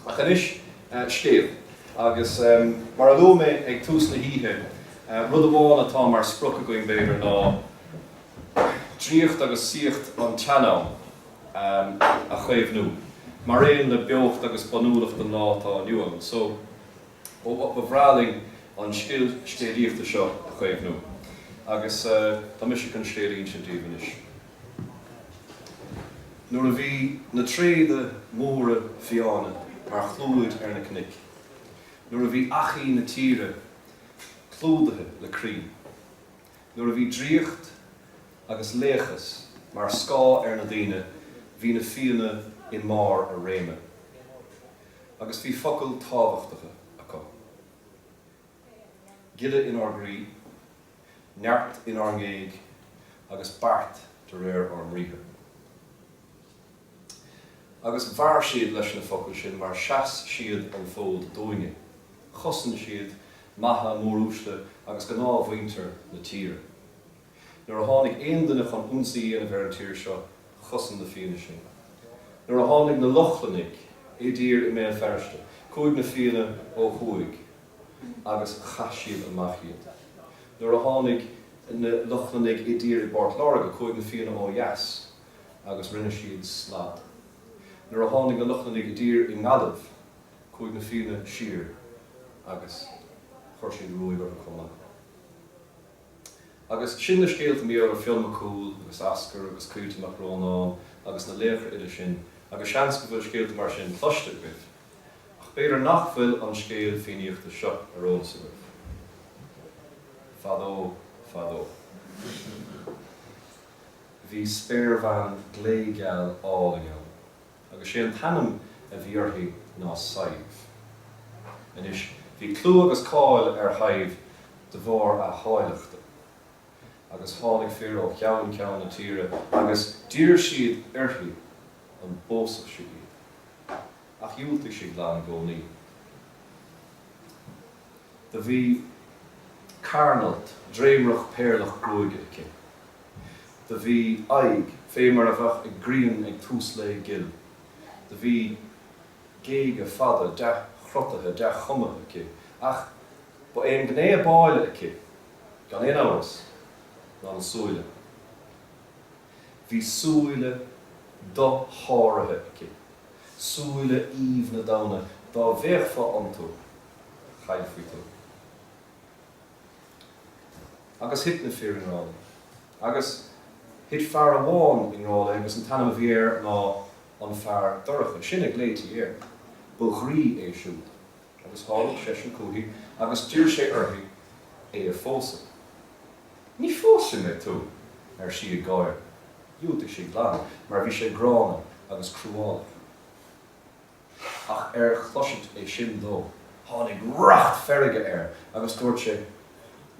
Ach anois, scéal. Agus mar a luaigh mé ag tús na hoíche, rud amháin atá mar sprioc againn, b'fhéidir, ná draíocht agus saíocht an tsean-am a chaomhnú, mar aon le beocht agus bunúlacht an lá atá inniu ann. So, ba bhreá linn an scil scéalaíochta seo a chaomhnú. Agus tá mise chun scéal a insint daoibh anois. Nuair a bhí na tréada móra fiáine mar chlúid ar na cnoic, nuair a bhí faichí na tíre clúdaithe le crainn, nuair a bhí draíocht agus laochas mar scáth ar na daoine, bhí na Fianna i mbarr a réime. Agus bhí focail tábhachtacha acu. Gile inár gcroí. neart inár ngéag agus beart de réir ár mbriathar. Agus mhair siad leis na focail sin mar sheas siad an fód dúinne, chosain siad maithe, móruaisle agus gnáthmhuintir na tíre. Nuair a tháinig aon duine chun ionsaí a dhéanamh ar an tír seo, chosain na Fianna sinn. Nuair a tháinig na Lochlannaigh i dtír i mBéal Feirste, chuaigh na Fianna ó thuaidh. agus chaith siad amach iad. Nuair a tháinig na Lochlannaigh i dtír i bPort Láirge, chuaigh na Fianna ó dheas agus rinne siad slad. Nuair a tháinig na Lochlannaigh i dtír i nGaillimh, chuaigh na Fianna siar agus chuir siad ruaig orthu chomh maith. Agus sin na scéalta mar gheall ar Fionn Mac Cumhaill agus Oscar agus Caoilte Mac Rónáin agus na laochra uile sin agus seans go bhfuil scéalta mar sin cloiste agaibh. Ach b'fhéidir nach bhfuil an scéal Fiannaíochta seo ar eolas agaibh. Fadó, fadó. Bhí spéirbhean glé-gheal álainn ann, agus sé an t-ainm a bhí uirthi ná Sadhbh. Anois, bhí clú agus cáil ar Shadhbh de bharr a háilleachta, agus tháinig fir ó cheann ceann na tíre agus d'iarr siad uirthi an bpósfadh sí iad. Ach dhiúltaigh sí glan i gcónaí. Do bhí carnalt dréimreach péarlach gruaige aici. Do bhí aghaidh fé mar a bheadh ag grian ag tús lae gil. Do bhí géaga fada dea-chruthaithe dea-chumtha aici, ach ba é an ghné a b'áille aici, gan aon amhras, ná na súile. Bhí súile dosháraithe aici, súile aoibhne donna, dá bhféachfá iontu, chaillfí tú. Agus thit na fir i ngrá léi. Agus thit fear amháin i ngrá léi agus an t-ainm a bhí air ná an Fear Dorcha. Sin a ghlaoití air. Ba dhraoi é siúd. Agus tháinig seisean chúithi agus d'iarr sé uirthi é a phósadh. Ní phósfaidh mé tú! ar sí ag gáire. Dhiúltaigh sí glan, mar bhí sé gránna agus cruálach. Ach ar chloisint é sin dó, tháinig racht feirge air agus dúirt sé,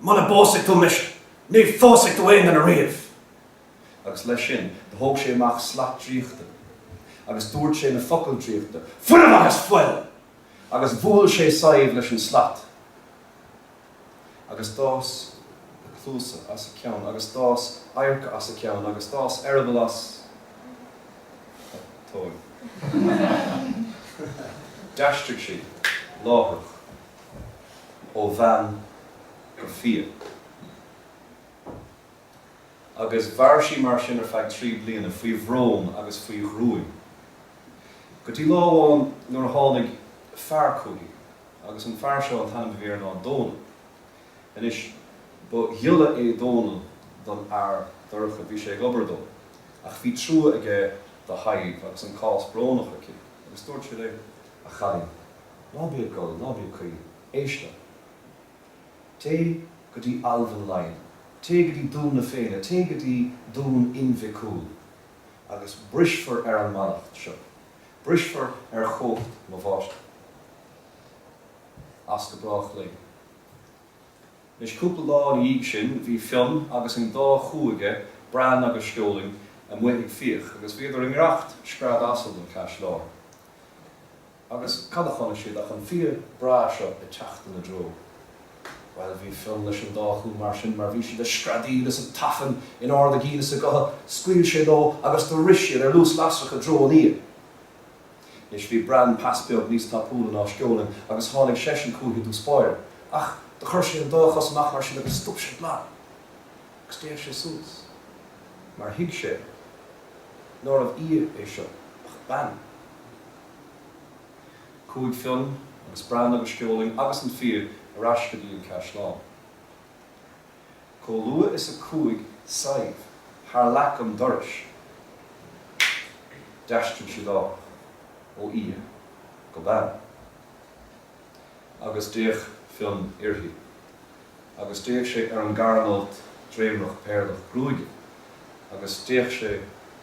Muna bpósfaidh tú mise, ní phósfaidh tú aon duine riamh! Agus leis sin, do thóg sé amach slat draíochta agus dúirt sé na focail draíochta, Fuinneamh agus fuil! Agus bhuail sé Sadhbh leis an slat. Agus d'fhás a cluasa as a ceann, agus d'fhás adharca as a ceann, agus d'fhás eireaball as a tóin. D'aistrigh sí, láithreach, ó bhean go fia. Agus mhair sí mar sin ar feadh trí bliana, faoi bhrón agus faoi ghruaim. Go dtí lá amháin nuair a tháinig fear chúithi, agus an fear seo, an t-ainm a bhí air ná Dónall. Anois, ba ghiolla é Dónall don fhear dorcha, bhí sé ag obair dó, ach bhí trua aige do Shadhbh agus an cás brónach aici, agus dúirt sé léi, A chailín, ná bí ag gol, ná bí ag caoin, éist liom. Téigh go dtí Almhain Laighean, téigh go dtí Dún na Féinne, téigh go dtí Dún Inmhe Cúil, agus brisfear ar an mallacht seo, brisfear ar chumhacht mo mháistir. As go brách léi. Anois, cúpla lá ina dhiaidh sin, bhí Fionn agus an dá chú aige, Bran agus Sceolaing, amuigh ag fiach, agus bhíodar i ngiorracht scread asal don chaisleán. Agus cad a chonaic siad ach an fia breá seo ag teacht ina dtreo. Bhuel, bhí Fionn leis an dá chú mar sin, mar bhí siad ag screadaíl is ag tafann in ard a gcinn is a gutha, scaoil sé leo agus do rith siad ar luas lasrach i dtreo an fhia. Anois bhí Bran pas beag níos tapúla ná Sceolaing agus tháinig seisean chúithi i dtús báire. Ach do chuir sé an dá chos amach mar sin agus stop sé glan. Agus d'fhéach sé suas. Mar thuig sé nárbh fhia é seo ach bean. Chuaigh Fionn agus Bran agus Sceolaing agus an fia ar ais go dtí an caisleán. Chomh luath is a chuaigh Sadhbh thar leac an dorais, d'aistrigh sí láithreach ó fhia go bean. Agus d'fhéach Fionn uirthi, agus d'fhéach sé ar an gcarnót dréimreach péarlach gruaige, agus d'fhéach sé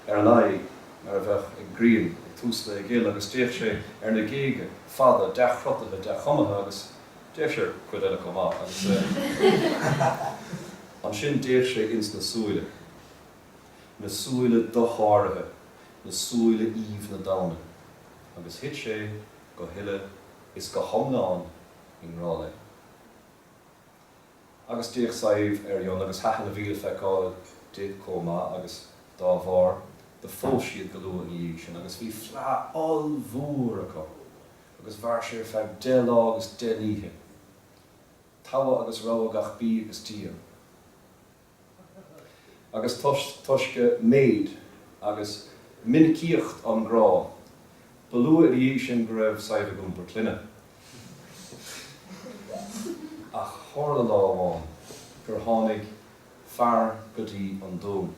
ar an aghaidh mar a bheadh ag grian ag tús lae ghil, agus d'fhéach sé ar na géaga fada dea-chruthaithe dea-chumtha, agus. D'fhéach sé ar chuid eile chomh maith agus ansin d'fhéach sé ins na súile. Na súile dosháraithe, na súile aoibhne damhna agus thit sé go huile is go hiomlán i ngrá léi. Agus d'fhéach Sadhbh ar Fhionn agus thaitin a bhí le feiceáil di chomh maith agus dá bharr do phós siad go luath ina dhiaidh sin agus bhí fleá ollmhór acu. agus mhair sé ar feadh deich lá agus deich n-oíche. Togha agus rogha gach bídh agus dí ann. Agus toisc méid agus minicíocht an ghrá, ba luath ina dhiaidh sin go raibh Sadhbh ag iompar clainne. Ach tharla lá amháin gur tháinig fear go dtí an dún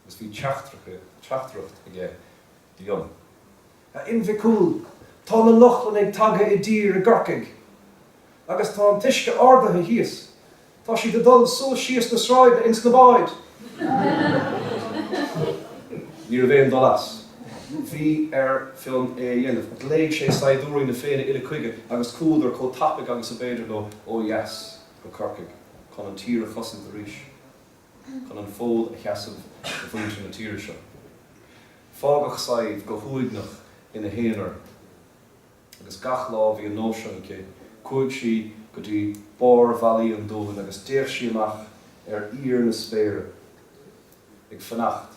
agus bhí teachtaireacht aige d'Fhionn. A Fhinn Mhic Cumhaill, tá na Lochlannaigh tagtha i dtír i gCorcaigh, agus tá an t-uisce ardaithe thíos. Tá siad ag dul suas síos na sráideanna ins na báid. Ní raibh aon dul as. Bhí ar Fionn é a dhéanamh. Ghlaoigh sé saighdiúirí na Féinne uile chuige agus chuadar chomh tapaidh agus ab fhéidir leo ó dheas go Corcaigh chun an tír a chosaint arís. chun an fód a sheasamh do mhuintir na tíre seo. Fágadh Sadhbh go huaigneach ina haonar agus gach lá bhí an nós seo aici, chuaigh sí go dtí barr bhallaí an dúin agus d'fhéach sí amach ar íor na spéire ag fanacht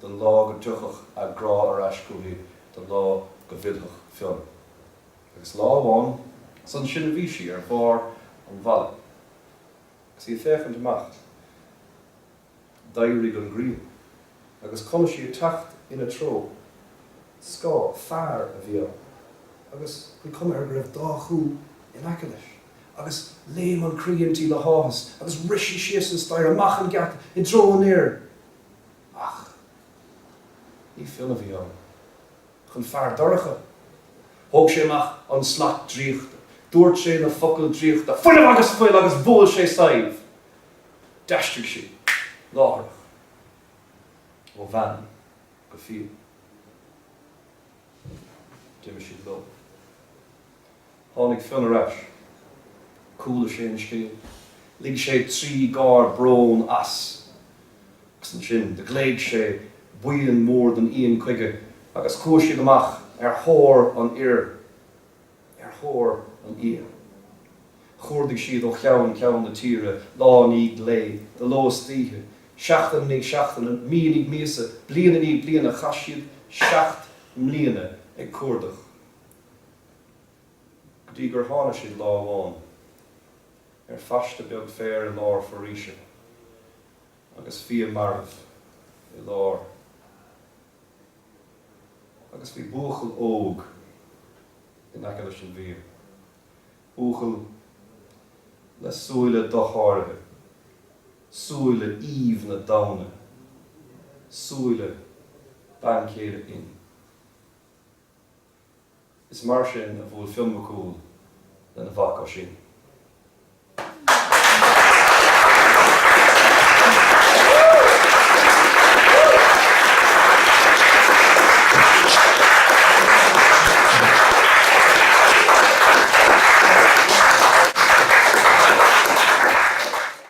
don lá go dtiocfadh a grá ar ais chuici, don lá go bhfillfeadh Fionn. Agus lá amháin, is ansin a bhí sí, ar bharr an bhalla. Agus í ag féachaint amach, d'éirigh an ghrian, agus chonaic sí ag teacht ina treo scáth fear a bhí ann, agus bhí cuma air go raibh dá chú in aice leis. Agus léim an croí inti le háthas, agus rith sí síos an staighre, amach an geata, i dtreo an fhir. Ach ní Fionn a bhí ann. Ach an fear dorcha. Thóg sé amach an slat draíochta. Dúirt sé na focail draíochta, Fuinneamh agus fuil! agus bhuail sé Sadhbh. D'aistrigh sí, láithreach, ó bhean go fia. D'imigh siad leo. Tháinig Fionn ar ais. Chuala sé an scéal. Lig sé trí gáir bróin as. Agus ansin do ghlaoigh sé buíon mór den Fhiann chuige agus chuaigh siad amach ar thóir an fhir, ar thóir an fhia. Chuardaigh siad ó cheann ceann na tíre, lá i ndiaidh lae, de ló is d'oíche, seachtain i ndiaidh seachtaine, mí i ndiaidh míosa, bliain i ndiaidh bliana, chaith siad seacht mbliana ag cuardach. Go dtí gur thána siad lá amháin ar phaiste beag féir i lár foraoise agus fia marbh i lár agus bhí buachaill óg in aice leis an bhfia, buachaill le súile dosháraithe, súile aoibhne damhna, súile bean chéile Fhinn. Is mar sin a bhuail Fionn Mac Cumhaill lena mhac Oisín.